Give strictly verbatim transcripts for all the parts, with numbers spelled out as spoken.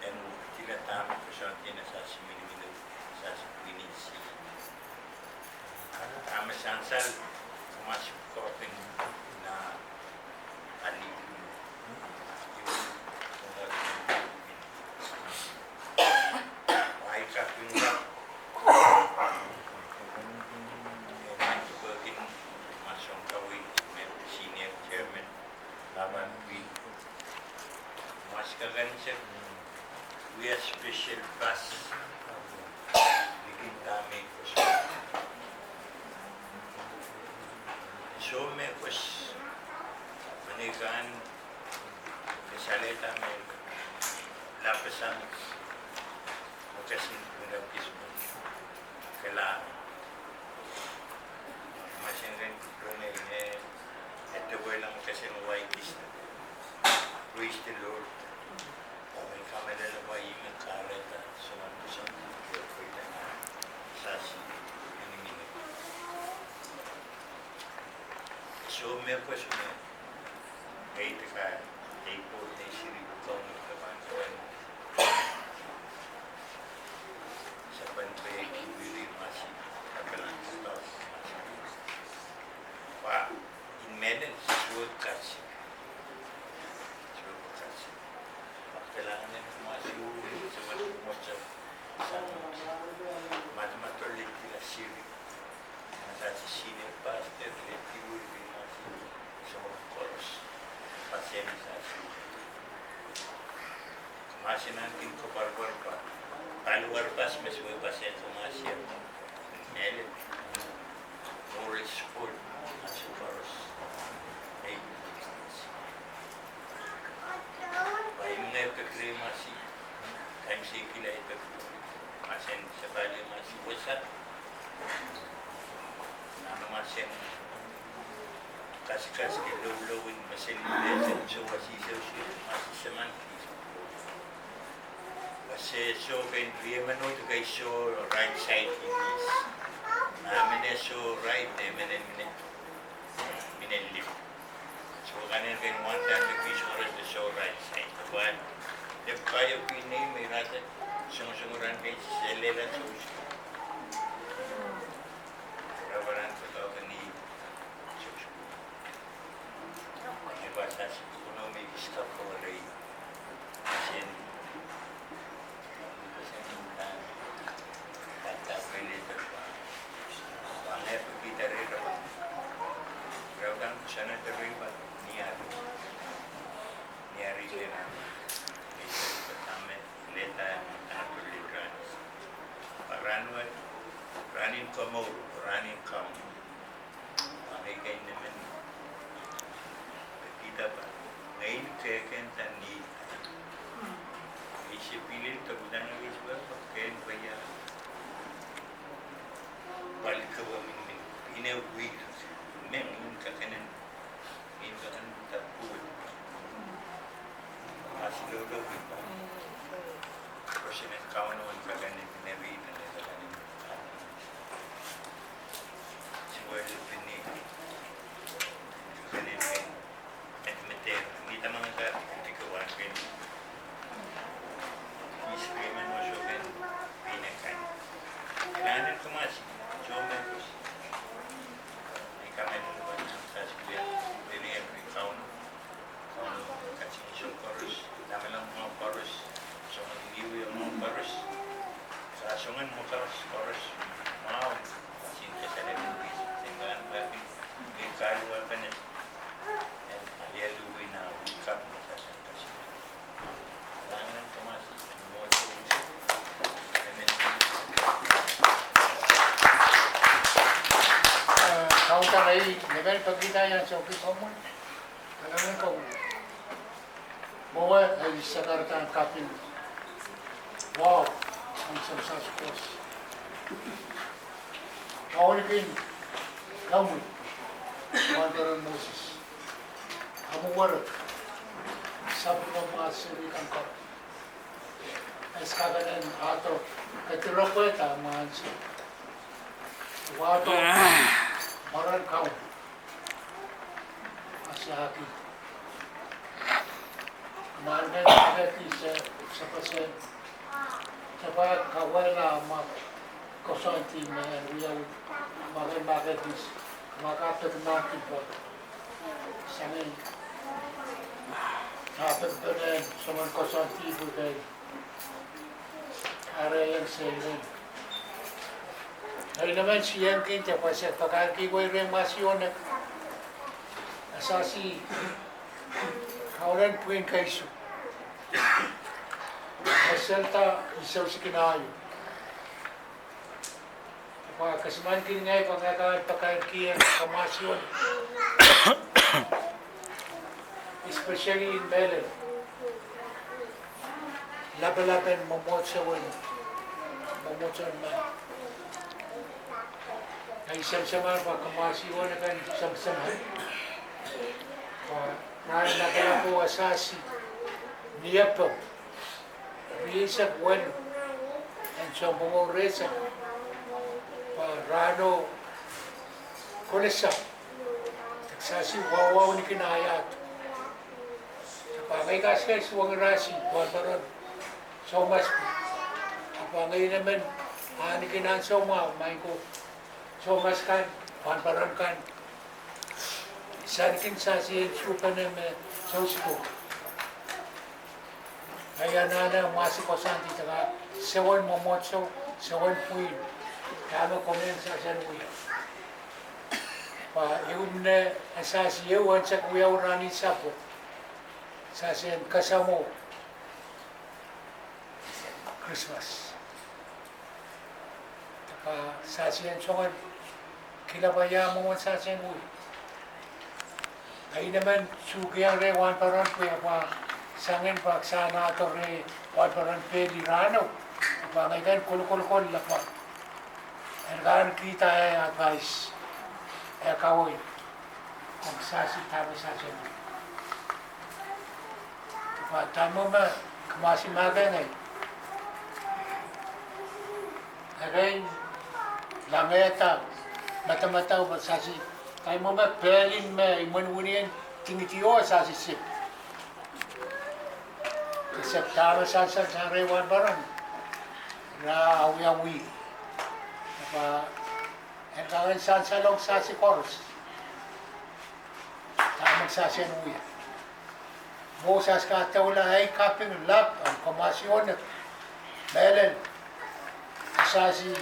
en wekidala dahme koasoandi nan sasi miniminiong, sasi pwihn en sihs. Dahme sansal, kumasi kokin nan alih. Iwe, kumasi kokin. Wai kaping rap. Emen tupekin, ma soun kaweid, me senior chairman. Lapan pil. Mas kakan se wia special pass. Likin dahme koasoia. Soh me koasoia. Mene kan, ke salehda me lapasang. Makasin pwunga kisma. Kela. Mahsen ren kuloange ine, e dewe lang kesen wai kista. Praise the Lord. Ih me kamehlele pwe ih me kahrehda soangen koasoandi, pwe ih me sasi miniminiong. Soh me koasoia. Ei, deka, ei, pwoud nei seri pwukoa me pahn pwehn. Sapwellime peki wiri masi, kapelan sipau masi. Pwe, ih me nen, soh kasik. Soh kasik. Pwe kapelan nen masi, soh masi, masi. Madamadau lel kila seri. Madamadau senior pastor, lel kihwei masi, soh koaros. Pastor masi. Masi nan kin koapworopwor pwe paliwar pas me soh pastor masi. Mele. Moral support, masi koaros. Ei. Pwe ih me peki masi. Kaimwisekila ih peki. Mahsen sapahl masi wasa. Nan mahsen kasikasik loulou en mesen mesen soh wasi soh soh masi seman. Wasa soh ken riemen oh deke soh right side in this. Nah mene soh right, eh mene mene. Mine lip. Soh kanen ken one time the fish forest the soh right side. One. The fire pine me rate. Song song ran ken selela soh. Rabaran soh kau kani soh. Economic discovery. Sen. Rahn en komour, rahn en kaun. Pwe ngehi kin men pekihda pwe ngehi kehkehn da ni. Ngehi se pil doadoahk nan ngehi se pwe kehn pwe ia. Pali kewe mihmi. Ine wihk. Mehn kakenen. Mehn kakenen da pwuhd. Masi loulou pil pwe. Koasonen Kauno en kakenen, ine wihk, ine kakenen. Siwel pini. Kakenen ken. Met, met, eh, ni tamang ka, tiki wan ken. Is payment was open, payment kan. Nan en kumasi, soh me koasoia. Ni kamen wan saskia, pini en ri Kauno. Kauno katsing soh koaros, namenemwen mwo koaros, soangen liwi mwo koaros. Sa soangen mwo koaros, koaros. Mwahu, sin kesalen pis, sin kan pwaki, ni kan pwakane. Eh, Kauno, ngehi men pekihda iang sohki soumwet. Kalahngan en Kauno. Mwowe ei sakarada kaping. Wow, ang sasakos. Kauno kin, kami, wan peren Moses. Amw werek, sapwellime mwahu seri kan ko. Eskapen en ahdo, kedirepwehda mwahu seri. Wahdo, maren Kauno. Asiaki. Maren Kis, eh, se pahn, se pahn kawehla ma koasoandi me wiawi, ma ke mahkikihdi, ma ke peki mahkikihdi. Sang ni, ah, peki pene, soangen koasoandi pwukat. Are iang seiren. Eri I men siang kin te pwe se pakairki wei rehn Masionek. Asasi, kaunopahn pwihn keisuh. Eselda, I sou sikin aio. Pwe kesempwal kin ngehi pwe ngehi pakairki en kamwasionek. Especially in mehlel lapalap en mwomwohdiso en, mwomwohdiso en mah. Ngehi semsemwen pwe kamwasionek en semsemwen. Pwe rahn lapalap o Asasi, Niepeng, rieisek weneu en sounpwong rehsang. Pwe rahno kolosang, Asasi wawau ni kin ayat. Pwe ngehi kasikehr suweng rasi, wahnpoaron soumas pwukat. Pwe ngehi men ahniki nan soumwahu, maing ko, soumas kan, wahnpoaron kan. Sang ni kin Sasi en suhpene me sousiko. Ngehi anahne mwasi koasoandi taka, sewen mwomwohdiso, sewen pwihn. Dahme komw en Sasi en wia. Pwe ehu mehn Sasi ehu en sehse wiawi rahn sapwung. Sasi en kasamwo Krismas. Pwe Sasi en soangen kihlap ia mwomwen Sasi en wia. Ngehi men sukiong reh wahnpoaron pwe pwe sangin pwe sang ahdo reh wahnpoaron peli rahno. Pwe ngehi kin kolokolkola pwe en kan kihda eh advice, eh kawei. Komw Sasi dahme Sasi en wia. Pwe dahme me kamwasi mahkikihdi. Ekei langehda madamadau pwe Sasi, dahme me pehlin me imwen winien tingidi o Sasi sip. Sip dahme sansal sang reh wahnpoaron. Ra awiawi. Pwe en kangen sansalong Sasi koaros. Dahme Sasi en wia. Mwo Sasi kadoula ei kaping lap en kamwasionek. Mehlel, Sasi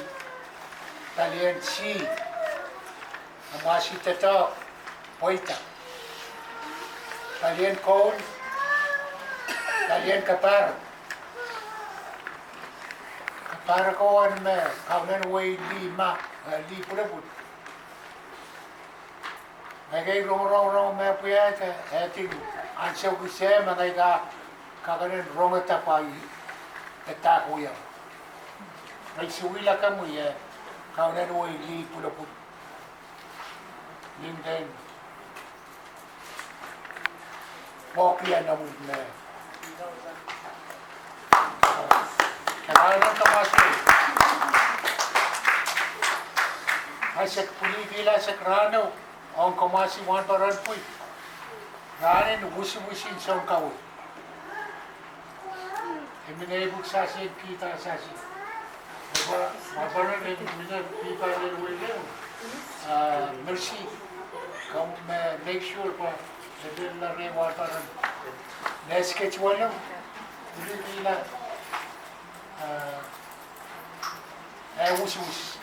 palien sih, kamwasi doadoahk, pweida. Palien koul, palien kapahrek. Kapahrek o en me kaunen wehi lih ma, eh, lih pwulopwul. Ngehi kei rongorong rong me pwehda, eh, kin ansou kis me ngehi kak kakenen rongada pwe I padahk wiawi. Ngehi suwihla komwi, eh, kaunen wehi lih pwulopwul. Nin ken pwohki anomwi me Kalahngan en kamwasi. Ahi sehse pwilikihla sehse rahno ong kamwasi wahnpoaron pwukat. Rahn en wisiwis en soun kaweid. I men ipwiki Sasi en kihda Sasi. Pwe wahnpoaron en mie pihpa lel wehio, ah, mercy. Komw, eh, make sure pwe lepin lari wahnpoaron. Nesikej walo, pwilikihla, ah, eh, wisiwis.